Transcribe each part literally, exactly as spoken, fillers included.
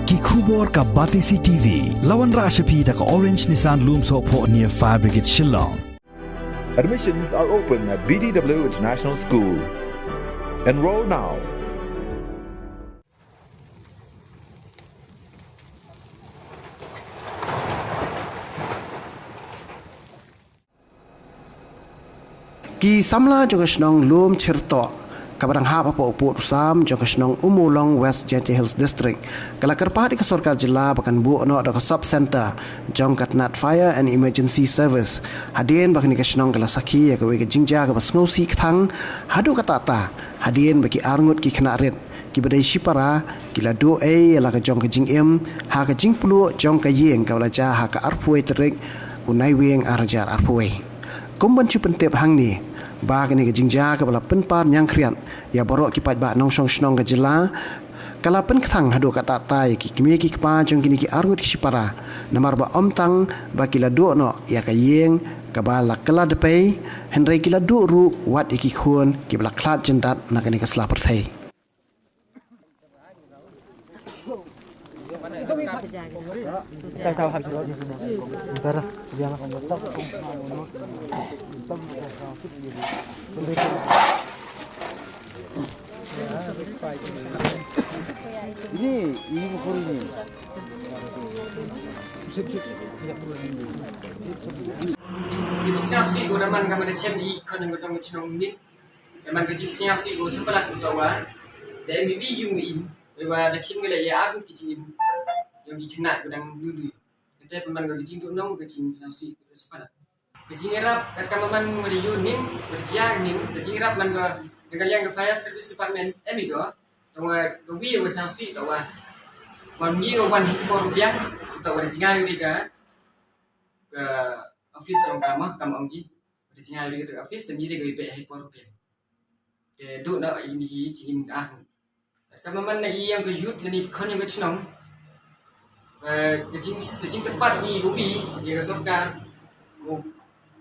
Ki khubor ka Batesi T V. La wanrah sha phi da ka Orange Nissan Lumsohphoh near Fire Brigade Shillong. Admissions are open at B D W International School. Enroll now. Ki samla jong ka shnong Lumchirtoh, kaba dang hap hapoh u pud u sam jong ka shnong Ummulong, West Jaintia Hills District, ka la kyrpad ïa ka sorkar jylla ba kan buh noh da ka sub center jong ka tnat Fire and Emergency Service, hadien ba kane ka shnong ka la sakhi ïa kawei ka jingjia kaba sngewsih kthang haduh katta katta, hadien ba ki arngut ki khynnah rit kiba dei shipara ki la duh ei ïa la ka jong ka jingim ha ka jingpluh jong ka ïing kaba la jia ha ka arphew wei tarik u Naiwieng arhajar arphew wei. Kum ban shu pyntip hangne ba kane ka jingjia kaba la pynpar ñiangkhriat ïa baroh ki paidbah nongshong shnong ka jylla, ka la pynkthang haduh katta katta ïa ki kmie ki kpa jong kine ki arngut ki shipara, namar ba ym tang ba ki la duh noh ïa ka ïing kaba la kylla dpei, hynrei ki la duh ruh wat ïa ki khun kiba la khlad jyndat na kane ka sla pyrthei. Ka jingsngewsih ko da man ka ma da chem i khon ka dong ka chnong nit. Da man ka jingsngewsih ko sympat ko da wa. Da em i wi yung i. Wa da chem ka da ya aku ki jingim. Yung ki khynnah ko dang lulu. Kata pa man ka jingduh nong ka jingsngewsih ko sympat. Ka jingïarap kat ka ma man wa da ïoh ning, wa da jia ning, ka jingïarap man ka, da ka liang ka Fire Service Department, em i ko. Tang wa ka wi wa sngewsih tang wa. Wan ngi wa wan hi por rupiah, tang wa da jngai wi ka, ka office ong ka ma, kam ong ki. Wa da jngai wi ka office, tang ngi da ka wi pe hi por rupiah. Te duh na ini ki jingim ka. Ka ma man na i yang ka youth na ni khon yang ka chnong. Eh, ka jing, ka jingkyrpad ni rubi, ya ka sorkar. Ko,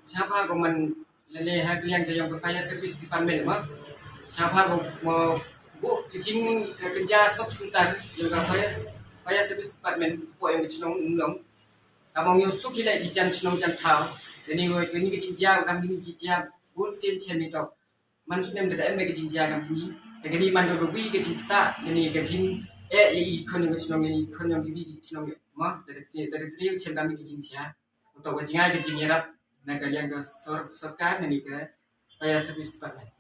siapa ko man lele ha ka yang ka yang ka Fire Service Department ma. Siapa ko mo bu ka jing ka kerja sub center yang ka Fire, Fire Service Department ko yang ka chnong Ummulong. Ka mong yung suki lai di jan chnong jan thau. Ni ko ni ka jingjia, ka ni ka jingjia, bun sin chen ni tok. Man snem da em ka jingjia kam ni. Ka ni man ka wi ka jingkta, ka ni ka jing, eh, i khon yung ka chnong, ni khon yung ki wi ki chnong, ma, da da da da chem kam ki jingjia. Untuk ka jingai ka jingïarap na ka liang ka sor, sorkar, ni ka Fire Service Department.